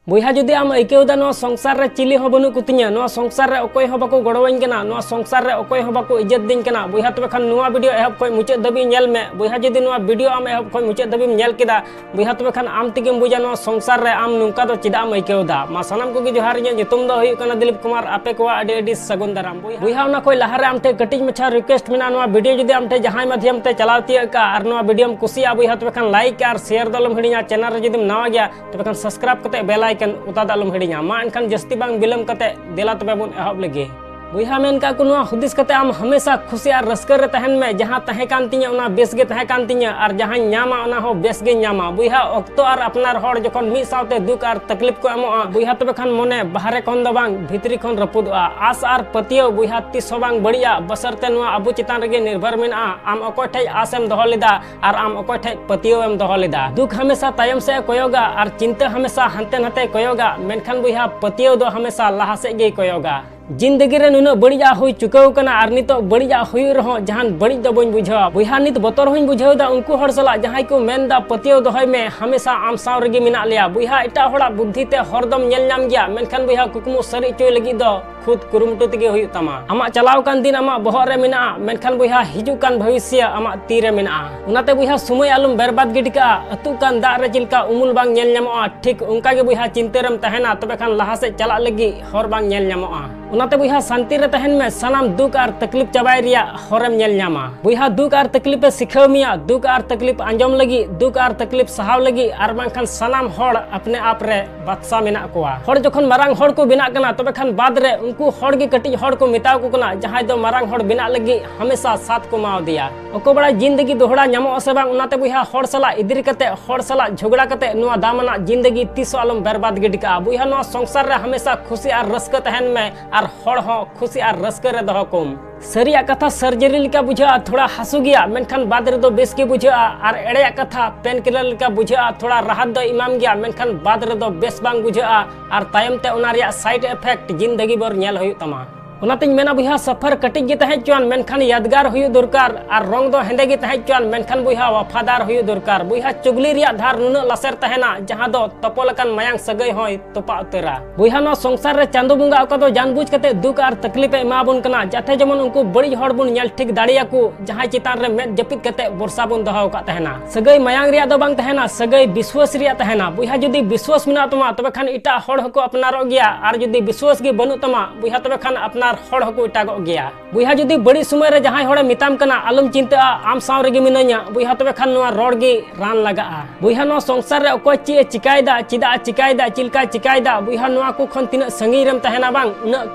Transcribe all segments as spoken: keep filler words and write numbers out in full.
ᱵᱚᱭᱦᱟ, ᱡᱩᱫᱤ ᱟᱢ ᱟᱹᱭᱠᱟᱹᱣ ᱮᱫᱟ ᱱᱚᱣᱟ ᱥᱚᱝᱥᱟᱨ ᱨᱮ ᱪᱤᱞᱤ ᱦᱚᱸ ᱵᱟᱹᱱᱩᱜ ᱠᱚᱛᱤᱧᱟ, ᱱᱚᱣᱟ ᱥᱚᱝᱥᱟᱨ ᱨᱮ ᱚᱠᱚᱭ ᱦᱚᱸ ᱵᱟᱠᱚ ᱜᱚᱲᱚᱣᱟᱹᱧ ᱠᱟᱱᱟ, ᱱᱚᱣᱟ ᱥᱚᱝᱥᱟᱨ ᱨᱮ ᱚᱠᱚᱭ ᱦᱚᱸ ᱵᱟᱠᱚ ᱤᱡᱽᱡᱚᱛ ᱫᱤᱧ ᱠᱟᱱᱟ, ᱵᱚᱭᱦᱟ, ᱛᱚᱵᱮ ᱠᱷᱟᱱ ᱱᱚᱣᱟ ᱵᱷᱤᱰᱤᱭᱳ ᱮᱦᱚᱵ ᱠᱷᱚᱱ ᱢᱩᱪᱟᱹᱫ ᱫᱷᱟᱹᱵᱤᱡ ᱧᱮᱞ ᱢᱮ᱾ ᱵᱚᱭᱦᱟ, ᱡᱩᱫᱤ ᱱᱚᱣᱟ ᱵᱷᱤᱰᱤᱭᱳ ᱟᱢ ᱮᱦᱚᱵ ᱠᱷᱚᱱ ᱢᱩᱪᱟᱹᱫ ᱫᱷᱟᱹᱵᱤᱡ ᱧᱮᱞ ᱠᱮᱫᱟ, ᱵᱚᱭᱦᱟ, ᱛᱚᱵᱮ ᱠᱷᱟᱱ ᱟᱢ ᱛᱮᱜᱮᱢ ᱵᱩᱡᱟ ᱱᱚᱣᱟ ᱥᱚᱝᱥᱟᱨ ᱨᱮ ᱟᱢ ᱱᱚᱝᱠᱟ ᱫᱚ ᱪᱮᱫᱟᱜ ᱮᱢ ᱟᱹᱭᱠᱟᱹᱣ ᱮᱫᱟ᱾ ᱢᱟ ᱥᱟᱱᱟᱢ ᱠᱚᱜᱮ ᱡᱚᱦᱟᱨ, ᱤᱧᱟᱹᱜ ᱧᱩᱛᱩᱢ ᱫᱚ ᱦᱩᱭᱩᱜ ᱠᱟᱱᱟ ᱫᱤᱞᱤᱯ ᱠᱩᱢᱟᱨ᱾ ᱟᱯᱮ ᱠᱚᱣᱟᱜ ᱟᱹᱰᱤ ᱟᱹᱰᱤ ᱥᱟᱹᱜᱩᱱ ᱫᱟᱨᱟᱢ᱾ ᱵᱚᱭᱦᱟ, ᱚᱱᱟ ᱠᱷᱚᱱ ᱞᱟᱦᱟᱨᱮ ᱟᱢ ᱴᱷᱮᱱ ᱠᱟᱹᱴᱤᱡ ᱢᱟᱪᱷᱟ ᱨᱤᱠᱩᱭᱮᱥᱴ ᱢᱮᱱᱟᱜᱼᱟ, ᱱᱚᱣᱟ ᱵᱷᱤᱰᱤᱭᱳ ᱡᱩᱫᱤ ᱟᱢ ᱴᱷᱮᱱ ᱡᱟᱦᱟᱸᱭ ᱢᱟᱫᱷᱭᱚᱢ ᱛᱮ ᱪᱟᱞᱟᱣ ᱛᱤᱭᱟᱹᱜ ᱠᱟᱜᱼᱟ ᱟᱨ ᱱᱚᱣᱟ ᱵᱷᱤᱰᱤᱭᱳᱢ ᱠᱩᱥᱤᱭᱟᱜᱼᱟ, ᱵᱚᱭᱦᱟ, ᱛᱚᱵᱮ ᱠᱷᱟᱱ ᱞᱟᱭᱤᱠ ᱟᱨ ᱥᱮᱭᱟᱨ ᱫᱚ ᱟᱞᱚᱢ ᱦᱤᱲᱤᱧᱟ᱾ ᱪᱮᱱᱮᱞ ᱨᱮ ᱡᱩᱫᱤᱢ ᱱᱟᱣᱟ ᱜᱮᱭᱟ, ᱛᱚᱵᱮ ᱠᱷᱟᱱ ᱥᱟᱵᱥᱠᱨᱟᱭᱤᱵ ᱠᱟᱛᱮ ᱵᱮᱞ ᱟᱭᱠᱚᱱ ᱚᱛᱟ ᱫᱚ ᱟᱞᱚᱢ ᱦᱤᱲᱤᱧᱟ᱾ ᱢᱟ ᱮᱱᱠᱷᱟᱱ ᱡᱟᱹᱥᱛᱤ ᱵᱟᱝ ᱵᱤᱞᱚᱢ ᱠᱟᱛᱮ ᱫᱮᱞᱟ ᱛᱚᱵᱮ ᱵᱚᱱ ᱮᱦᱚᱵ ᱞᱮᱜᱮ᱾ ᱵᱚᱭᱦᱟ, ᱢᱮᱱ ᱠᱟᱜ ᱠᱚ, ᱱᱚᱣᱟ ᱦᱩᱫᱤᱥ ᱠᱟᱛᱮ ᱟᱢ ᱦᱟᱢᱮᱥᱟ ᱠᱷᱩᱥᱤ ᱟᱨ ᱨᱟᱹᱥᱠᱟᱹ ᱨᱮ ᱛᱟᱦᱮᱱ ᱢᱮ᱾ ᱡᱟᱦᱟᱸ ᱛᱟᱦᱮᱸ ᱠᱟᱱ ᱛᱤᱧᱟᱹ ᱚᱱᱟ ᱵᱮᱥ ᱜᱮ ᱛᱟᱦᱮᱸ ᱠᱟᱱ ᱛᱤᱧᱟᱹ ᱟᱨ ᱡᱟᱦᱟᱸᱧ ᱧᱟᱢᱟ ᱚᱱᱟ ᱦᱚᱸ ᱵᱮᱥ ᱜᱮᱧ ᱧᱟᱢᱟ᱾ ᱵᱚᱭᱦᱟ, ᱚᱠᱛᱚ ᱟᱨ ᱟᱯᱱᱟᱨ ᱦᱚᱲ ᱡᱚᱠᱷᱚᱱ ᱢᱤᱫ ᱥᱟᱶᱛᱮ ᱫᱩᱠ ᱟᱨ ᱛᱟᱠᱞᱤᱯ ᱠᱚ ᱮᱢᱚᱜᱼᱟ, ᱵᱚᱭᱦᱟ, ᱛᱚᱵᱮ ᱠᱷᱟᱱ ᱢᱚᱱᱮ ᱵᱟᱦᱨᱮ ᱠᱷᱚᱱ ᱫᱚ ᱵᱟᱝ ᱵᱷᱤᱛᱨᱤ ᱠᱷᱚᱱ ᱨᱟᱹᱯᱩᱫᱚᱜᱼᱟ᱾ ᱟᱥ ᱟᱨ ᱯᱟᱹᱛᱭᱟᱹᱣ, ᱵᱚᱭᱦᱟ, ᱛᱤᱥ ᱦᱚᱸ ᱵᱟᱝ ᱵᱟᱹᱲᱤᱡᱼᱟ, ᱵᱟᱥᱟᱨᱛᱮ ᱱᱚᱣᱟ ᱟᱵᱚ ᱪᱮᱛᱟᱱ ᱨᱮᱜᱮ ᱱᱤᱨᱵᱷᱚᱨ ᱢᱮᱱᱟᱜᱼᱟ᱾ ᱟᱢ ᱚᱠᱚᱭ ᱴᱷᱮᱡ ᱟᱥ ᱮᱢ ᱫᱚᱦᱚ ᱞᱮᱫᱟ ᱟᱨ ᱟᱢ ᱚᱠᱚᱭ ᱴᱷᱮᱡ ᱯᱟᱹᱛᱭᱟᱹᱣ ᱮᱢ ᱫᱚᱦᱚ ᱞᱮᱫᱟ᱾ ᱫᱩᱠ ᱦᱟᱢᱮᱥᱟ ᱛᱟᱭᱚᱢ ᱥᱮᱫ ᱮ ᱠᱚᱭᱚᱜᱟ ᱟᱨ ᱪᱤᱱᱛᱟᱹ ᱦᱟᱢᱮᱥᱟ ᱦᱟᱱᱛᱮ ᱱᱟᱛᱮ ᱠᱚᱭᱚᱜᱟ, ᱢᱮᱱᱠᱷᱟᱱ ᱵᱚᱭᱦᱟ, ᱯᱟᱹᱛᱭᱟᱹᱣ ᱫᱚ ᱦᱟᱢᱮᱥᱟ ᱞᱟᱦᱟ ᱥᱮᱫ ᱜᱮᱭ ᱠᱚᱭᱚᱜᱟ᱾ ᱡᱤᱱᱫᱮᱜᱤ ᱨᱮ ᱱᱩᱱᱟᱹᱜ ᱵᱟᱹᱲᱤᱡᱟᱜ ᱦᱩᱭ ᱪᱩᱠᱟᱹᱣ ᱠᱟᱱᱟ ᱟᱨ ᱱᱤᱛᱚᱜ ᱵᱟᱹᱲᱤᱡᱟᱜ ᱦᱩᱭᱩᱜ ᱨᱮᱦᱚᱸ ᱡᱟᱦᱟᱱ ᱵᱟᱹᱲᱤᱡ ᱫᱚ ᱵᱟᱹᱧ ᱵᱩᱡᱷᱟᱹᱣᱟ᱾ ᱵᱚᱭᱦᱟ, ᱱᱤᱛ ᱵᱚᱛᱚᱨ ᱦᱚᱸᱧ ᱵᱩᱡᱷᱟᱹᱣ ᱮᱫᱟ ᱩᱱᱠᱩ ᱦᱚᱲ ᱥᱟᱞᱟᱜ ᱡᱟᱦᱟᱸᱭ ᱠᱚ ᱢᱮᱱ ᱮᱫᱟ, "ᱯᱟᱹᱛᱭᱟᱹᱣ ᱫᱚᱦᱚᱭ ᱢᱮ, ᱦᱟᱢᱮᱥᱟ ᱟᱢ ᱥᱟᱶ ᱨᱮᱜᱮ ᱢᱮᱱᱟᱜ ᱞᱮᱭᱟ᱾" ᱵᱚᱭᱦᱟ, ᱮᱴᱟᱜ ᱦᱚᱲᱟᱜ ᱵᱩᱫᱽᱫᱷᱤ ᱛᱮ ᱦᱚᱨ ᱫᱚᱢ ᱧᱮᱞ ᱧᱟᱢ ᱜᱮᱭᱟ, ᱢᱮᱱᱠᱷᱟᱱ ᱵᱚᱭᱦᱟ, ᱠᱩᱠᱢᱩ ᱥᱟᱹᱨᱤ ᱦᱚᱪᱚᱭ ᱞᱟᱹᱜᱤᱫ ᱫᱚ ᱠᱷᱩᱫ ᱠᱩᱨᱩᱢᱩᱴᱩ ᱛᱮᱜᱮ ᱦᱩᱭᱩᱜ ᱛᱟᱢᱟ᱾ ᱟᱢᱟᱜ ᱪᱟᱞᱟᱣ ᱠᱟᱱ ᱫᱤᱱ ᱟᱢᱟᱜ ᱵᱚᱦᱚᱜ ᱨᱮ ᱢᱮᱱᱟᱜᱼᱟ, ᱢᱮᱱᱠᱷᱟᱱ ᱵᱚᱭᱦᱟ, ᱦᱤᱡᱩᱜ ᱠᱟᱱ ᱵᱷᱚᱵᱤᱥᱥᱚ ᱟᱢᱟᱜ ᱛᱤ ᱨᱮ ᱢᱮᱱᱟᱜᱼᱟ᱾ ᱚᱱᱟᱛᱮ ᱵᱚᱭᱦᱟ, ᱥᱚᱢᱚᱭ ᱟᱞᱚᱢ ᱵᱮᱨᱵᱟᱫ ᱜᱤᱰᱤ ᱠᱟᱜᱼᱟ᱾ ᱟᱹᱛᱩᱜ ᱠᱟᱱ ᱫᱟᱜ ᱨᱮ ᱪᱮᱫ ᱞᱮᱠᱟ ᱩᱢᱩᱞ ᱵᱟᱝ ᱧᱮᱞ ᱧᱟᱢᱚᱜᱼᱟ, ᱴᱷᱤᱠ ᱚᱱᱠᱟ ᱜᱮ ᱵᱚᱭᱦᱟ, ᱪᱤᱱᱛᱟᱹ ᱨᱮᱢ ᱛᱟᱦᱮᱱᱟ, ᱛᱚᱵᱮ ᱠᱷᱟᱱ ᱞᱟᱦᱟ ᱥᱮᱫ ᱪᱟᱞᱟᱜ ᱞᱟᱹᱜᱤᱫ ᱦᱚᱨ ᱵᱟᱝ ᱧᱮᱞ ᱧᱟᱢᱚᱜᱼᱟ᱾ ᱚᱱᱟᱛᱮ ᱵᱚᱭᱦᱟ, ᱥᱟᱱᱛᱤ ᱨᱮ ᱛᱟᱦᱮᱱ ᱢᱮ, ᱥᱟᱱᱟᱢ ᱫᱩᱠ ᱟᱨ ᱛᱟᱠᱞᱤᱯ ᱪᱟᱵᱟᱭ ᱨᱮᱭᱟᱜ ᱦᱚᱨᱮᱢ ᱧᱮᱞ ᱧᱟᱢᱟ᱾ ᱵᱚᱭᱦᱟ, ᱫᱩᱠ ᱟᱨ ᱛᱟᱠᱞᱤᱯ ᱮ ᱥᱤᱠᱷᱟᱹᱣ ᱢᱮᱭᱟ, ᱫᱩᱠ ᱟᱨ ᱛᱟᱠᱞᱤᱯ ᱟᱸᱡᱚᱢ ᱞᱟᱹᱜᱤᱫ, ᱫᱩᱠ ᱟᱨ ᱛᱟᱠᱞᱤᱯ ᱥᱟᱦᱟᱣ ᱞᱟᱹᱜᱤᱫ, ᱟᱨ ᱵᱟᱝᱠᱷᱟᱱ ᱥᱟᱱᱟᱢ ᱦᱚᱲ ᱟᱯᱱᱮ ᱟᱯ ᱨᱮ ᱵᱟᱫᱥᱟ ᱢᱮᱱᱟᱜ ᱠᱚᱣᱟ᱾ ᱦᱚᱲ ᱡᱚᱠᱷᱚᱱ ᱢᱟᱨᱟᱝ ᱦᱚᱲ ᱠᱚ ᱵᱮᱱᱟᱜ ᱠᱟᱱᱟ, ᱛᱚᱵᱮ ᱠᱷᱟᱱ ᱵᱟᱫ ᱨᱮ ᱩᱱᱠᱩ ᱦᱚᱲ ᱜᱮ ᱠᱟᱹᱴᱤᱡ ᱦᱚᱲ ᱠᱚ ᱢᱮᱛᱟ ᱠᱚ ᱠᱟᱱᱟ, ᱡᱟᱦᱟᱸᱭ ᱫᱚ ᱢᱟᱨᱟᱝ ᱦᱚᱲ ᱵᱮᱱᱟᱜ ᱞᱟᱹᱜᱤᱫ ᱦᱟᱢᱮᱥᱟ ᱥᱟᱛᱷ ᱠᱚ ᱮᱢᱟᱣ ᱫᱮᱭᱟ᱾ ᱚᱠᱚᱭ ᱵᱟᱲᱟᱭ ᱡᱤᱱᱫᱮᱜᱤ ᱫᱚᱦᱲᱟ ᱧᱟᱢᱚᱜ ᱟᱥᱮ ᱵᱟᱝ, ᱚᱱᱟᱛᱮ ᱵᱚᱭᱦᱟ, ᱦᱚᱲ ᱥᱟᱞᱟᱜ ᱮᱫᱽᱨᱤ ᱠᱟᱛᱮ, ᱦᱚᱲ ᱥᱟᱞᱟᱜ ᱡᱷᱚᱜᱽᱲᱟ ᱠᱟᱛᱮ ᱱᱚᱣᱟ ᱫᱟᱢᱟᱱᱟᱜ ᱡᱤᱱᱫᱮᱜᱤ ᱛᱤᱥ ᱦᱚᱸ ᱟᱞᱚᱢ ᱵᱮᱨᱵᱟᱫ ᱜᱤᱰᱤ ᱠᱟᱜᱼᱟ᱾ ᱵᱚᱭᱦᱟ, ᱱᱚᱣᱟ ᱥᱚᱝᱥᱟᱨ ᱨᱮ ᱦᱟᱢᱮᱥᱟ ᱠᱷᱩᱥᱤ ᱟᱨ ᱨᱟᱹᱥᱠᱟᱹ ᱛᱟᱦᱮᱱ ᱢᱮ ᱟᱨ ᱦᱚᱲ ᱦᱚᱸ ᱠᱷᱩᱥᱤ ᱟᱨ ᱨᱟᱹᱥᱠᱟᱹ ᱨᱮ ᱫᱚᱦᱚ ᱠᱚᱢ᱾ ᱥᱟᱹᱨᱤᱭᱟᱜ ᱠᱟᱛᱷᱟ, ᱥᱟᱨᱡᱟᱨᱤ ᱞᱮᱠᱟ ᱵᱩᱡᱷᱟᱹᱜᱼᱟ, ᱛᱷᱚᱲᱟ ᱦᱟᱹᱥᱩ ᱜᱮᱭᱟ, ᱢᱮᱱᱠᱷᱟᱱ ᱵᱟᱫ ᱨᱮᱫᱚ ᱵᱮᱥ ᱜᱮ ᱵᱩᱡᱷᱟᱹᱜᱼᱟ᱾ ᱟᱨ ᱮᱲᱮᱭᱟᱜ ᱠᱟᱛᱷᱟ, ᱯᱮᱱ ᱠᱤᱞᱟᱨ ᱞᱮᱠᱟ ᱵᱩᱡᱷᱟᱹᱜᱼᱟ, ᱛᱷᱚᱲᱟ ᱨᱟᱦᱟᱛ ᱫᱚᱭ ᱮᱢᱟᱢ ᱜᱮᱭᱟ, ᱢᱮᱱᱠᱷᱟᱱ ᱵᱟᱫ ᱨᱮᱫᱚ ᱵᱮᱥ ᱵᱟᱝ ᱵᱩᱡᱷᱟᱹᱜᱼᱟ᱾ ᱟᱨ ᱛᱟᱭᱚᱢ ᱛᱮ ᱚᱱᱟ ᱨᱮᱭᱟᱜ ᱥᱟᱭᱤᱰ ᱤᱯᱷᱮᱠᱴ ᱡᱤᱱᱫᱮᱜᱤ ᱵᱷᱳᱨ ᱧᱮᱞ ᱦᱩᱭᱩᱜ ᱛᱟᱢᱟ᱾ ᱚᱱᱟᱛᱤᱧ ᱢᱮᱱᱟ ᱵᱚᱭᱦᱟ, ᱥᱟᱯᱷᱟᱨ ᱠᱟᱹᱴᱤᱡ ᱜᱮ ᱛᱟᱦᱮᱸ ᱦᱚᱪᱚᱣᱟᱱ, ᱢᱮᱱᱠᱷᱟᱱ ᱭᱟᱫᱽᱜᱟᱨ ᱦᱩᱭᱩᱜ ᱫᱚᱨᱠᱟᱨ᱾ ᱟᱨ ᱨᱚᱝ ᱫᱚ ᱦᱮᱸᱫᱮ ᱜᱮ ᱛᱟᱦᱮᱸ ᱦᱚᱪᱚᱣᱟᱱ, ᱢᱮᱱᱠᱷᱟᱱ ᱵᱚᱭᱦᱟ, ᱣᱟᱯᱷᱟᱫᱟᱨ ᱦᱩᱭᱩᱜ ᱫᱚᱨᱠᱟᱨ᱾ ᱵᱚᱭᱦᱟ, ᱪᱩᱜᱽᱞᱤ ᱨᱮᱭᱟᱜ ᱫᱷᱟᱨ ᱱᱩᱱᱟᱹᱜ ᱞᱟᱥᱮᱨ ᱛᱟᱦᱮᱱᱟ, ᱡᱟᱦᱟᱸ ᱫᱚ ᱛᱚᱯᱚᱞ ᱟᱠᱟᱱ ᱢᱟᱭᱟᱝ ᱥᱟᱹᱜᱟᱹᱭ ᱦᱚᱸᱭ ᱛᱚᱯᱟ ᱩᱛᱟᱹᱨᱟ᱾ ᱵᱚᱭᱦᱟ, ᱱᱚᱣᱟ ᱥᱚᱝᱥᱟᱨ ᱨᱮ ᱪᱟᱸᱫᱚ ᱵᱚᱸᱜᱟ ᱚᱠᱟ ᱫᱚ ᱡᱟᱱᱵᱩᱡ ᱠᱟᱛᱮ ᱫᱩᱠ ᱟᱨ ᱛᱟᱠᱞᱤᱯ ᱮ ᱮᱢᱟ ᱵᱚᱱ ᱠᱟᱱᱟ, ᱡᱟᱛᱮ ᱡᱮᱢᱚᱱ ᱩᱱᱠᱩ ᱵᱟᱹᱲᱤᱡ ᱦᱚᱲ ᱵᱚᱱ ᱧᱮᱞ ᱴᱷᱤᱠ ᱫᱟᱲᱮᱭᱟᱠᱚ, ᱡᱟᱦᱟᱸᱭ ᱪᱮᱛᱟᱱ ᱨᱮ ᱢᱮᱫ ᱡᱟᱹᱯᱤᱫ ᱠᱟᱛᱮ ᱵᱷᱚᱨᱥᱟ ᱵᱚᱱ ᱫᱚᱦᱚ ᱟᱠᱟᱫ ᱛᱟᱦᱮᱱᱟ᱾ ᱥᱟᱹᱜᱟᱹᱭ ᱢᱟᱭᱟᱝ ᱨᱮᱭᱟᱜ ᱫᱚ ᱵᱟᱝ ᱛᱟᱦᱮᱱᱟ, ᱥᱟᱹᱜᱟᱹᱭ ᱵᱤᱥᱣᱟᱹᱥ ᱨᱮᱭᱟᱜ ᱛᱟᱦᱮᱱᱟ᱾ ᱵᱚᱭᱦᱟ, ᱡᱩᱫᱤ ᱵᱤᱥᱣᱟᱹᱥ ᱢᱮᱱᱟᱜ ᱛᱟᱢᱟ, ᱛᱚᱵᱮ ᱠᱷᱟᱱ ᱮᱴᱟᱜ ᱦᱚᱲ ᱦᱚᱸᱠᱚ ᱟᱯᱱᱟᱨᱚᱜ ᱜᱮᱭᱟ, ᱟᱨ ᱡᱩᱫᱤ ᱵᱤᱥᱣᱟᱹᱥ ᱜᱮ ᱵᱟᱹᱱᱩᱜ ᱛᱟᱢᱟ, ᱵᱚᱭᱦᱟ, ᱛᱚᱵᱮ ᱠᱷᱟᱱ ᱟᱯᱱᱟᱨ ᱦᱚᱲ ᱦᱚᱸᱠᱚ ᱮᱴᱟᱜᱚᱜ ᱜᱮᱭᱟ᱾ ᱵᱚᱭᱦᱟ, ᱡᱩᱫᱤ ᱵᱟᱹᱲᱤᱡ ᱥᱚᱢᱚᱭ ᱨᱮ ᱡᱟᱦᱟᱸᱭ ᱦᱚᱲᱮ ᱢᱮᱛᱟᱢ ᱠᱟᱱᱟ, "ᱟᱞᱚᱢ ᱪᱤᱱᱛᱟᱹᱜᱼᱟ, ᱟᱢ ᱥᱟᱶ ᱨᱮᱜᱮ ᱢᱤᱱᱟᱹᱧᱟ", ᱵᱚᱭᱦᱟ, ᱛᱚᱵᱮ ᱠᱷᱟᱱ ᱱᱚᱣᱟ ᱨᱚᱲ ᱜᱮ ᱨᱟᱱ ᱞᱟᱜᱟᱜᱼᱟ᱾ ᱵᱚᱭᱦᱟ, ᱱᱚᱣᱟ ᱥᱚᱝᱥᱟᱨ ᱨᱮ ᱚᱠᱚᱭ ᱪᱮᱫ ᱮ ᱪᱤᱠᱟᱭᱮᱫᱟ, ᱪᱮᱫᱟᱜ ᱮ ᱪᱤᱠᱟᱭᱮᱫᱟ, ᱪᱮᱫ ᱞᱮᱠᱟᱭ ᱪᱤᱠᱟᱭᱮᱫᱟ, ᱵᱚᱭᱦᱟ, ᱱᱚᱣᱟ ᱠᱚ ᱠᱷᱚᱱ ᱛᱤᱱᱟᱹᱜ ᱥᱟᱺᱜᱤᱧ ᱨᱮᱢ ᱛᱟᱦᱮᱱᱟ ᱵᱟᱝ, ᱩᱱᱟᱹᱜ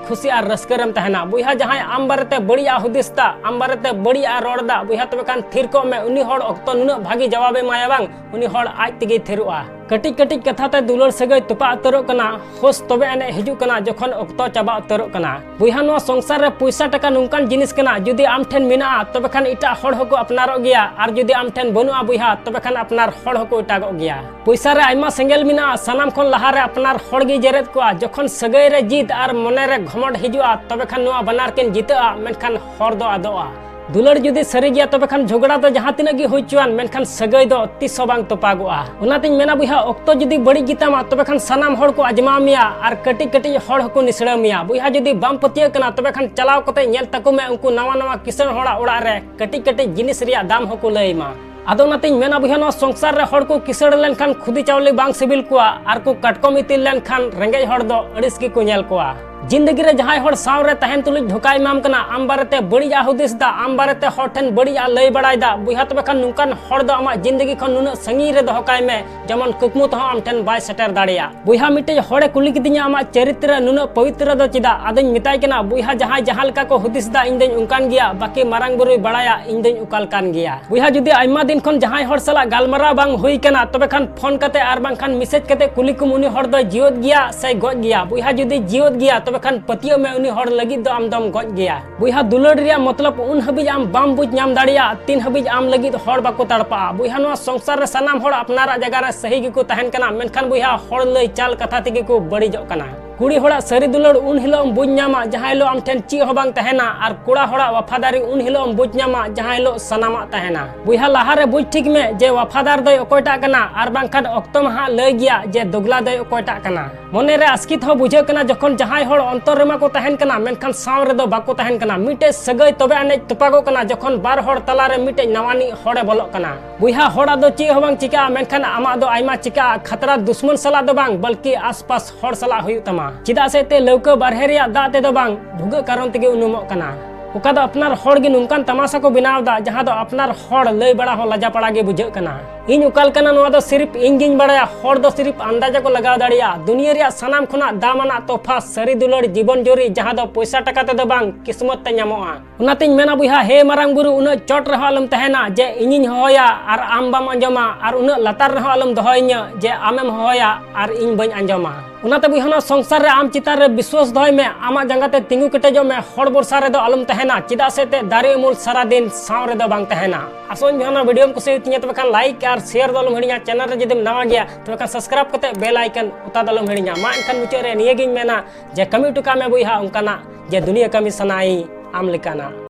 ᱠᱷᱩᱥᱤ ᱟᱨ ᱨᱟᱹᱥᱠᱟᱹ ᱨᱮᱢ ᱛᱟᱦᱮᱱᱟ᱾ ᱵᱚᱭᱦᱟ, ᱡᱟᱦᱟᱸᱭ ᱟᱢ ᱵᱟᱨᱮᱛᱮ ᱵᱟᱹᱲᱤᱡ ᱟᱜ ᱦᱩᱫᱤᱥ ᱫᱟ, ᱟᱢ ᱵᱟᱨᱮᱛᱮ ᱵᱟᱹᱲᱤᱡ ᱟᱜ ᱨᱚᱲ ᱫᱟ, ᱵᱚᱭᱦᱟ, ᱛᱚᱵᱮ ᱠᱷᱟᱱ ᱛᱷᱤᱨ ᱠᱚᱜ ᱢᱮ, ᱩᱱᱤ ᱦᱚᱲ ᱚᱠᱛᱚ ᱱᱩᱱᱟᱹᱜ ᱵᱷᱟᱜᱤ ᱡᱟᱣᱟᱵ ᱮ ᱮᱢᱟᱭᱟ ᱵᱟᱝ, ᱩᱱᱤ ᱦᱚᱲ ᱟᱡ ᱛᱮᱜᱮᱭ ᱛᱷᱤᱨᱚᱜᱼᱟ᱾ ᱠᱟᱹᱴᱤᱡ ᱠᱟᱹᱴᱤᱡ ᱠᱟᱛᱷᱟ ᱛᱮ ᱫᱩᱞᱟᱹᱲ ᱥᱟᱹᱜᱟᱹᱭ ᱛᱚᱯᱟᱜ ᱩᱛᱟᱹᱨᱚᱜ ᱠᱟᱱᱟ, ᱦᱳᱥ ᱛᱚᱵᱮ ᱟᱹᱱᱤᱡ ᱦᱤᱡᱩᱜ ᱠᱟᱱᱟ ᱡᱚᱠᱷᱚᱱ ᱚᱠᱛᱚ ᱪᱟᱵᱟ ᱩᱛᱟᱹᱨᱚᱜ ᱠᱟᱱᱟ᱾ ᱵᱚᱭᱦᱟ, ᱱᱚᱣᱟ ᱥᱚᱝᱥᱟᱨ ᱨᱮ ᱯᱚᱭᱥᱟ ᱴᱟᱠᱟ ᱱᱚᱝᱠᱟᱱ ᱡᱤᱱᱤᱥ ᱠᱟᱱᱟ, ᱡᱩᱫᱤ ᱟᱢ ᱴᱷᱮᱱ ᱢᱮᱱᱟᱜᱼᱟ, ᱛᱚᱵᱮ ᱠᱷᱟᱱ ᱮᱴᱟᱜ ᱦᱚᱲ ᱦᱚᱸᱠᱚ ᱟᱯᱱᱟᱨᱚᱜ ᱜᱮᱭᱟ, ᱟᱨ ᱡᱩᱫᱤ ᱟᱢ ᱴᱷᱮᱱ ᱵᱟᱹᱱᱩᱜᱼᱟ ᱵᱚᱭᱦᱟ, ᱛᱚᱵᱮ ᱠᱷᱟᱱ ᱟᱯᱱᱟᱨ ᱦᱚᱲ ᱦᱚᱸᱠᱚ ᱮᱴᱟᱜᱚᱜ ᱜᱮᱭᱟ᱾ ᱯᱚᱭᱥᱟ ᱨᱮ ᱟᱭᱢᱟ ᱥᱮᱸᱜᱮᱞ ᱢᱮᱱᱟᱜᱼᱟ, ᱥᱟᱱᱟᱢ ᱠᱷᱚᱱ ᱞᱟᱦᱟ ᱨᱮ ᱟᱯᱱᱟᱨ ᱦᱚᱲ ᱜᱮ ᱡᱮᱨᱮᱫ ᱠᱚᱣᱟ᱾ ᱡᱚᱠᱷᱚᱱ ᱥᱟᱹᱜᱟᱹᱭ ᱨᱮ ᱡᱤᱫ ᱟᱨ ᱢᱚᱱᱮ ᱨᱮ ᱜᱷᱚᱢᱚᱴ ᱦᱤᱡᱩᱜᱼᱟ, ᱛᱚᱵᱮ ᱠᱷᱟᱱ ᱱᱚᱣᱟ ᱵᱟᱱᱟᱨ ᱠᱤᱱ ᱡᱤᱛᱟᱹᱜᱼᱟ, ᱢᱮᱱᱠᱷᱟᱱ ᱦᱚᱨ ᱫᱚ ᱟᱫᱚᱜᱼᱟ᱾ ᱫᱩᱞᱟᱹᱲ ᱡᱩᱫᱤ ᱥᱟᱹᱨᱤ ᱜᱮᱭᱟ, ᱛᱚᱵᱮ ᱠᱷᱟᱱ ᱡᱷᱚᱜᱽᱲᱟ ᱫᱚ ᱡᱟᱦᱟᱸ ᱛᱤᱱᱟᱹᱜ ᱜᱮ ᱦᱩᱭ ᱦᱚᱪᱚᱣᱟᱱ, ᱢᱮᱱᱠᱷᱟᱱ ᱥᱟᱹᱜᱟᱹᱭ ᱫᱚ ᱛᱤᱥ ᱦᱚᱸ ᱵᱟᱝ ᱛᱚᱯᱟᱜᱚᱜᱼᱟ᱾ ᱚᱱᱟᱛᱤᱧ ᱢᱮᱱᱟ ᱵᱚᱭᱦᱟ, ᱚᱠᱛᱚ ᱡᱩᱫᱤ ᱵᱟᱹᱲᱤᱡ ᱜᱮᱛᱟᱢᱟ, ᱛᱚᱵᱮ ᱠᱷᱟᱱ ᱥᱟᱱᱟᱢ ᱦᱚᱲ ᱠᱚ ᱟᱡᱽᱢᱟᱣ ᱢᱮᱭᱟ ᱟᱨ ᱠᱟᱹᱴᱤᱡ ᱠᱟᱹᱴᱤᱡ ᱦᱚᱲ ᱦᱚᱸᱠᱚ ᱱᱤᱥᱲᱟᱹᱣ ᱢᱮᱭᱟ᱾ ᱵᱚᱭᱦᱟ, ᱡᱩᱫᱤ ᱵᱟᱢ ᱯᱟᱹᱛᱭᱟᱹᱜ ᱠᱟᱱᱟ, ᱛᱚᱵᱮ ᱠᱷᱟᱱ ᱪᱟᱞᱟᱣ ᱠᱟᱛᱮ ᱧᱮᱞ ᱛᱟᱠᱚ ᱢᱮ, ᱩᱱᱠᱩ ᱱᱟᱣᱟ ᱱᱟᱣᱟ ᱠᱤᱥᱟᱹᱬ ᱦᱚᱲᱟᱜ ᱚᱲᱟᱜ ᱨᱮ ᱠᱟᱹᱴᱤᱡ ᱠᱟᱹᱴᱤᱡ ᱡᱤᱱᱤᱥ ᱨᱮᱭᱟᱜ ᱫᱟᱢ ᱦᱚᱸᱠᱚ ᱞᱟᱹᱭ ᱢᱟ᱾ ᱟᱫᱚ ᱚᱱᱟᱛᱤᱧ ᱢᱮᱱᱟ ᱵᱚᱭᱦᱟ, ᱱᱚᱣᱟ ᱥᱚᱝᱥᱟᱨ ᱨᱮ ᱦᱚᱲ ᱠᱚ ᱠᱤᱥᱟᱹᱬ ᱞᱮᱱᱠᱷᱟᱱ ᱠᱷᱩᱫᱤ ᱪᱟᱣᱞᱮ ᱵᱟᱝ ᱥᱤᱵᱤᱞ ᱠᱚᱣᱟ, ᱟᱨ ᱠᱚ ᱠᱟᱴᱠᱚᱢ ᱤᱛᱤᱞ ᱞᱮᱱᱠᱷᱟᱱ ᱨᱮᱸᱜᱮᱡ ᱦᱚᱲ ᱫᱚ ᱟᱹᱲᱤᱥ ᱜᱮᱠᱚ ᱧᱮᱞ ᱠᱚᱣᱟ᱾ ᱡᱤᱱᱫᱮᱜᱤ ᱨᱮ ᱡᱟᱦᱟᱸᱭ ᱦᱚᱲ ᱥᱟᱶ ᱨᱮ ᱛᱟᱦᱮᱱ ᱛᱩᱞᱩᱡ ᱫᱷᱳᱠᱟᱭ ᱮᱢᱟᱢ ᱠᱟᱱᱟ, ᱟᱢ ᱵᱟᱨᱮᱛᱮ ᱵᱟᱹᱲᱤᱡ ᱟᱜ ᱦᱩᱫᱤᱥ ᱫᱟ, ᱟᱢ ᱵᱟᱨᱮᱛᱮ ᱦᱚᱲ ᱴᱷᱮᱱ ᱵᱟᱹᱲᱤᱡ ᱟᱜ ᱞᱟᱹᱭ ᱵᱟᱲᱟᱭ ᱫᱟ, ᱵᱚᱭᱦᱟ, ᱛᱚᱵᱮ ᱠᱷᱟᱱ ᱱᱚᱝᱠᱟᱱ ᱦᱚᱲ ᱫᱚ ᱟᱢᱟᱜ ᱡᱤᱱᱫᱮᱜᱤ ᱠᱷᱚᱱ ᱱᱩᱱᱟᱹᱜ ᱥᱟᱺᱜᱤᱧ ᱨᱮ ᱫᱚᱦᱚ ᱠᱟᱭ ᱢᱮ, ᱡᱮᱢᱚᱱ ᱠᱩᱠᱢᱩ ᱛᱮᱦᱚᱸ ᱟᱢ ᱴᱷᱮᱱ ᱵᱟᱭ ᱥᱮᱴᱮᱨ ᱫᱟᱲᱮᱭᱟᱜ᱾ ᱵᱚᱭᱦᱟ, ᱢᱤᱫᱴᱮᱡ ᱦᱚᱲᱮ ᱠᱩᱞᱤ ᱠᱤᱫᱤᱧᱟ, "ᱟᱢᱟᱜ ᱪᱚᱨᱤᱛᱨᱚ ᱱᱩᱱᱟᱹᱜ ᱯᱚᱵᱤᱛᱨᱚ ᱫᱚ ᱪᱮᱫᱟᱜ?" ᱟᱫᱚᱧ ᱢᱮᱛᱟᱭ ᱠᱟᱱᱟ, "ᱵᱚᱭᱦᱟ, ᱡᱟᱦᱟᱸᱭ ᱡᱟᱦᱟᱸ ᱞᱮᱠᱟ ᱠᱚ ᱦᱩᱫᱤᱥ ᱫᱟ, ᱤᱧ ᱫᱚᱧ ᱚᱱᱠᱟᱱ ᱜᱮᱭᱟ, ᱵᱟᱠᱤ ᱢᱟᱨᱟᱝ ᱵᱩᱨᱩᱭ ᱵᱟᱲᱟᱭᱟ, ᱤᱧ ᱫᱚᱧ ᱚᱠᱟ ᱞᱮᱠᱟᱱ ᱜᱮᱭᱟ᱾" ᱵᱚᱭᱦᱟ, ᱡᱩᱫᱤ ᱟᱭᱢᱟ ᱫᱤᱱ ᱠᱷᱚᱱ ᱡᱟᱦᱟᱸᱭ ᱦᱚᱲ ᱥᱟᱞᱟᱜ ᱜᱟᱞᱢᱟᱨᱟᱣ ᱵᱟᱝ ᱦᱩᱭ ᱠᱟᱱᱟ, ᱛᱚᱵᱮ ᱠᱷᱟᱱ ᱯᱷᱳᱱ ᱠᱟᱛᱮ ᱟᱨ ᱵᱟᱝᱠᱷᱟᱱ ᱢᱮᱥᱮᱡᱽ ᱠᱟᱛᱮ ᱠᱩᱞᱤ ᱠᱚᱢ, ᱩᱱᱤ ᱦᱚᱲ ᱫᱚᱭ ᱡᱤᱣᱮᱫ ᱜᱮᱭᱟ ᱥᱮᱭ ᱜᱚᱡ ᱜᱮᱭᱟ᱾ ᱵᱚᱭᱦᱟ, ᱡᱩᱫᱤ ᱡᱤᱣᱮᱫ ᱜᱮᱭᱟ, ᱛᱚᱵᱮ ᱠᱷᱟᱱ ᱯᱟᱹᱛᱭᱟᱹᱜ ᱢᱮ, ᱩᱱᱤ ᱦᱚᱲ ᱞᱟᱹᱜᱤᱫ ᱫᱚ ᱟᱢ ᱫᱚᱢ ᱜᱚᱡ ᱜᱮᱭᱟ᱾ ᱵᱚᱭᱦᱟ, ᱫᱩᱞᱟᱹᱲ ᱨᱮᱭᱟᱜ ᱢᱚᱛᱞᱚᱵ ᱩᱱ ᱦᱟᱹᱵᱤᱡ ᱟᱢ ᱵᱟᱢ ᱵᱩᱡᱽ ᱧᱟᱢ ᱫᱟᱲᱮᱭᱟᱜᱼᱟ, ᱛᱤᱱ ᱦᱟᱹᱵᱤᱡ ᱟᱢ ᱞᱟᱹᱜᱤᱫ ᱦᱚᱲ ᱵᱟᱠᱚ ᱛᱟᱲᱯᱟᱜᱼᱟ᱾ ᱵᱚᱭᱦᱟ, ᱱᱚᱣᱟ ᱥᱚᱝᱥᱟᱨ ᱨᱮ ᱥᱟᱱᱟᱢ ᱦᱚᱲ ᱟᱯᱱᱟᱨᱟᱜ ᱡᱟᱭᱜᱟ ᱨᱮ ᱥᱟᱹᱦᱤ ᱜᱮᱠᱚ ᱛᱟᱦᱮᱱ ᱠᱟᱱᱟ, ᱢᱮᱱᱠᱷᱟᱱ ᱵᱚᱭᱦᱟ, ᱦᱚᱲ ᱞᱟᱹᱭ ᱪᱟᱞ ᱠᱟᱛᱷᱟ ᱛᱮᱜᱮ ᱠᱚ ᱵᱟᱹᱲᱤᱡᱚᱜ ᱠᱟᱱᱟ᱾ ᱠᱩᱲᱤ ᱦᱚᱲᱟᱜ ᱥᱟᱹᱨᱤ ᱫᱩᱞᱟᱹᱲ ᱩᱱ ᱦᱤᱞᱳᱜ ᱮᱢ ᱵᱩᱡᱽ ᱧᱟᱢᱟ, ᱡᱟᱦᱟᱸ ᱦᱤᱞᱳᱜ ᱟᱢ ᱴᱷᱮᱱ ᱪᱮᱫ ᱦᱚᱸ ᱵᱟᱝ ᱛᱟᱦᱮᱱᱟ, ᱟᱨ ᱠᱚᱲᱟ ᱦᱚᱲᱟᱜ ᱣᱟᱯᱷᱟᱫᱟᱨᱤ ᱩᱱ ᱦᱤᱞᱳᱜ ᱮᱢ ᱵᱩᱡᱽ ᱧᱟᱢᱟ, ᱡᱟᱦᱟᱸ ᱦᱤᱞᱳᱜ ᱥᱟᱱᱟᱢᱟᱜ ᱛᱟᱦᱮᱱᱟ᱾ ᱵᱚᱭᱦᱟ, ᱞᱟᱦᱟᱨᱮ ᱵᱩᱡᱽ ᱴᱷᱤᱠ ᱢᱮ ᱡᱮ ᱣᱟᱯᱷᱟᱫᱟᱨ ᱫᱚᱭ ᱚᱠᱚᱭᱴᱟᱜ ᱠᱟᱱᱟ, ᱟᱨ ᱵᱟᱝᱠᱷᱟᱱ ᱚᱠᱛᱚ ᱢᱟ ᱦᱟᱸᱜ ᱞᱟᱹᱭ ᱜᱮᱭᱟ ᱡᱮ ᱫᱚᱜᱽᱞᱟ ᱫᱚᱭ ᱚᱠᱚᱭᱴᱟᱜ ᱠᱟᱱᱟ᱾ ᱢᱚᱱᱮ ᱨᱮ ᱟᱥᱠᱤᱛ ᱦᱚᱸ ᱵᱩᱡᱷᱟᱹᱜ ᱠᱟᱱᱟ, ᱡᱚᱠᱷᱚᱱ ᱡᱟᱦᱟᱸᱭ ᱦᱚᱲ ᱚᱱᱛᱚᱨ ᱨᱮᱢᱟ ᱠᱚ ᱛᱟᱦᱮᱱ ᱠᱟᱱᱟ, ᱢᱮᱱᱠᱷᱟᱱ ᱥᱟᱶ ᱨᱮᱫᱚ ᱵᱟᱠᱚ ᱛᱟᱦᱮᱱ ᱠᱟᱱᱟ᱾ ᱢᱤᱫᱴᱮᱡ ᱥᱟᱹᱜᱟᱹᱭ ᱛᱚᱵᱮ ᱟᱹᱱᱤᱡ ᱛᱚᱯᱟᱜᱚᱜ ᱠᱟᱱᱟ, ᱡᱚᱠᱷᱚᱱ ᱵᱟᱨ ᱦᱚᱲ ᱛᱟᱞᱟᱨᱮ ᱢᱤᱫᱴᱮᱡ ᱱᱟᱣᱟᱱᱤᱡ ᱦᱚᱲᱮ ᱵᱚᱞᱚᱜ ᱠᱟᱱᱟ᱾ ᱵᱚᱭᱦᱟ, ᱦᱚᱲᱟᱜ ᱫᱚ ᱪᱮᱫ ᱦᱚᱸ ᱵᱟᱝ ᱪᱤᱠᱟᱹᱜᱼᱟ, ᱢᱮᱱᱠᱷᱟᱱ ᱟᱢᱟᱜ ᱫᱚ ᱟᱭᱢᱟ ᱪᱤᱠᱟᱹᱜᱼᱟ᱾ ᱠᱷᱟᱛᱨᱟ ᱫᱩᱥᱢᱚᱱ ᱥᱟᱞᱟᱜ ᱫᱚ ᱵᱟᱝ, ᱵᱚᱞᱠᱤ ᱟᱥᱯᱟᱥ ᱦᱚᱲ ᱥᱟᱞᱟᱜ ᱦᱩᱭᱩᱜ ᱛᱟᱢᱟ᱾ ᱪᱮᱫᱟᱜ ᱥᱮ ᱛᱮ ᱞᱟᱹᱣᱠᱟᱹ ᱵᱟᱨᱦᱮ ᱨᱮᱭᱟᱜ ᱫᱟᱜ ᱛᱮᱫᱚ ᱵᱟᱝ, ᱵᱷᱩᱜᱟᱹᱜ ᱠᱟᱨᱚᱱ ᱛᱮᱜᱮ ᱩᱱᱩᱢᱚᱜ ᱠᱟᱱᱟ᱾ ᱚᱠᱟ ᱫᱚ ᱟᱯᱱᱟᱨ ᱦᱚᱲ ᱜᱮ ᱱᱚᱝᱠᱟᱱ ᱛᱟᱢᱟᱥᱟ ᱠᱚ ᱵᱮᱱᱟᱣ ᱮᱫᱟ, ᱡᱟᱦᱟᱸ ᱫᱚ ᱟᱯᱱᱟᱨ ᱦᱚᱲ ᱞᱟᱹᱭ ᱵᱟᱲᱟ ᱦᱚᱸ ᱞᱟᱡᱟ ᱯᱟᱲᱟ ᱜᱮ ᱵᱩᱡᱷᱟᱹᱜ ᱠᱟᱱᱟ᱾ ᱤᱧ ᱚᱠᱟ ᱞᱮᱠᱟᱱᱟ, ᱱᱚᱣᱟ ᱫᱚ ᱥᱤᱨᱤᱯ ᱤᱧ ᱜᱤᱧ ᱵᱟᱲᱟᱭᱟ, ᱦᱚᱲ ᱫᱚ ᱥᱤᱨᱤᱯ ᱟᱱᱫᱟᱡᱟ ᱠᱚ ᱞᱟᱜᱟᱣ ᱫᱟᱲᱮᱭᱟᱜᱼᱟ᱾ ᱫᱩᱱᱤᱭᱟᱹ ᱨᱮᱭᱟᱜ ᱥᱟᱱᱟᱢ ᱠᱷᱚᱱᱟᱜ ᱫᱟᱢᱟᱱᱟᱜ ᱛᱚᱦᱯᱷᱟ ᱥᱟᱹᱨᱤ ᱫᱩᱞᱟᱹᱲ ᱡᱤᱵᱚᱱ ᱡᱩᱨᱤ, ᱡᱟᱦᱟᱸ ᱫᱚ ᱯᱚᱭᱥᱟ ᱴᱟᱠᱟ ᱛᱮᱫᱚ ᱵᱟᱝ, ᱠᱤᱥᱢᱚᱛ ᱛᱮ ᱧᱟᱢᱚᱜᱼᱟ᱾ ᱚᱱᱟᱛᱮᱧ ᱢᱮᱱᱟ ᱵᱚᱭᱦᱟ, ᱦᱮ ᱢᱟᱨᱟᱝ ᱵᱩᱨᱩ, ᱩᱱᱟᱹᱜ ᱪᱚᱴ ᱨᱮᱦᱚᱸ ᱟᱞᱚᱢ ᱛᱟᱦᱮᱱᱟ ᱡᱮ ᱤᱧᱤᱧ ᱦᱚᱦᱚᱭᱟ ᱟᱨ ᱟᱢ ᱵᱟᱢ ᱟᱸᱡᱚᱢᱟ, ᱟᱨ ᱩᱱᱟᱹᱜ ᱞᱟᱛᱟᱨ ᱨᱮᱦᱚᱸ ᱟᱞᱚᱢ ᱫᱚᱦᱚᱭᱤᱧᱟ ᱡᱮ ᱟᱢᱮᱢ ᱦᱚᱦᱚᱭᱟ ᱟᱨ ᱤᱧ ᱵᱟᱹᱧ ᱟᱸᱡᱚᱢᱟ᱾ ᱚᱱᱟᱛᱮ ᱵᱚᱭᱦᱟ, ᱱᱚᱣᱟ ᱥᱚᱝᱥᱟᱨ ᱨᱮ ᱟᱢ ᱪᱮᱛᱟᱱ ᱨᱮ ᱵᱤᱥᱣᱟᱥ ᱫᱚᱦᱚᱭ ᱢᱮ, ᱟᱢᱟᱜ ᱡᱟᱸᱜᱟ ᱛᱮ ᱛᱤᱸᱜᱩ ᱠᱮᱴᱮᱡᱚᱜ ᱢᱮ, ᱦᱚᱲ ᱵᱷᱚᱨᱥᱟ ᱨᱮᱫᱚ ᱟᱞᱚᱢ ᱛᱟᱦᱮᱱᱟ, ᱪᱮᱫᱟᱜ ᱥᱮ ᱛᱮ ᱫᱟᱨᱮ ᱩᱢᱩᱞ ᱥᱟᱨᱟ ᱫᱤᱱ ᱥᱟᱶ ᱨᱮᱫᱚ ᱵᱟᱝ ᱛᱟᱦᱮᱱᱟ᱾ ᱟᱥᱚᱜ ᱟᱹᱧ ᱵᱚᱭᱦᱟ, ᱱᱚᱣᱟ ᱵᱷᱤᱰᱤᱭᱳᱢ ᱠᱩᱥᱤᱭᱟᱜ ᱛᱤᱧᱟᱹ, ᱛᱚᱵᱮ ᱠᱷᱟᱱ ᱞᱟᱭᱤᱠ ᱟᱨ ᱥᱮᱭᱟᱨ ᱫᱚ ᱟᱞᱚᱢ ᱦᱤᱲᱤᱧᱟ᱾ ᱪᱮᱱᱮᱞ ᱨᱮ ᱡᱩᱫᱤᱢ ᱱᱟᱣᱟ ᱜᱮᱭᱟ, ᱛᱚᱵᱮ ᱠᱷᱟᱱ ᱥᱟᱵᱥᱠᱨᱟᱭᱤᱵ ᱠᱟᱛᱮ ᱵᱮᱞ ᱟᱭᱠᱚᱱ ᱚᱛᱟ ᱫᱚ ᱟᱞᱚᱢ ᱦᱤᱲᱤᱧᱟ᱾ ᱢᱟ ᱮᱱᱠᱷᱟᱱ ᱢᱩᱪᱟᱹᱫ ᱨᱮ ᱱᱤᱭᱟᱹᱜᱤᱧ ᱢᱮᱱᱟ ᱡᱮ ᱠᱟᱹᱢᱤ ᱦᱚᱴᱚ ᱠᱟᱜ ᱢᱮ ᱵᱚᱭᱦᱟ ᱚᱱᱠᱟᱱᱟᱜ ᱡᱮ ᱫᱩᱱᱤᱭᱟᱹ ᱠᱟᱹᱢᱤ ᱥᱟᱱᱟᱭ ᱟᱢ ᱞᱮᱠᱟᱱᱟᱜ᱾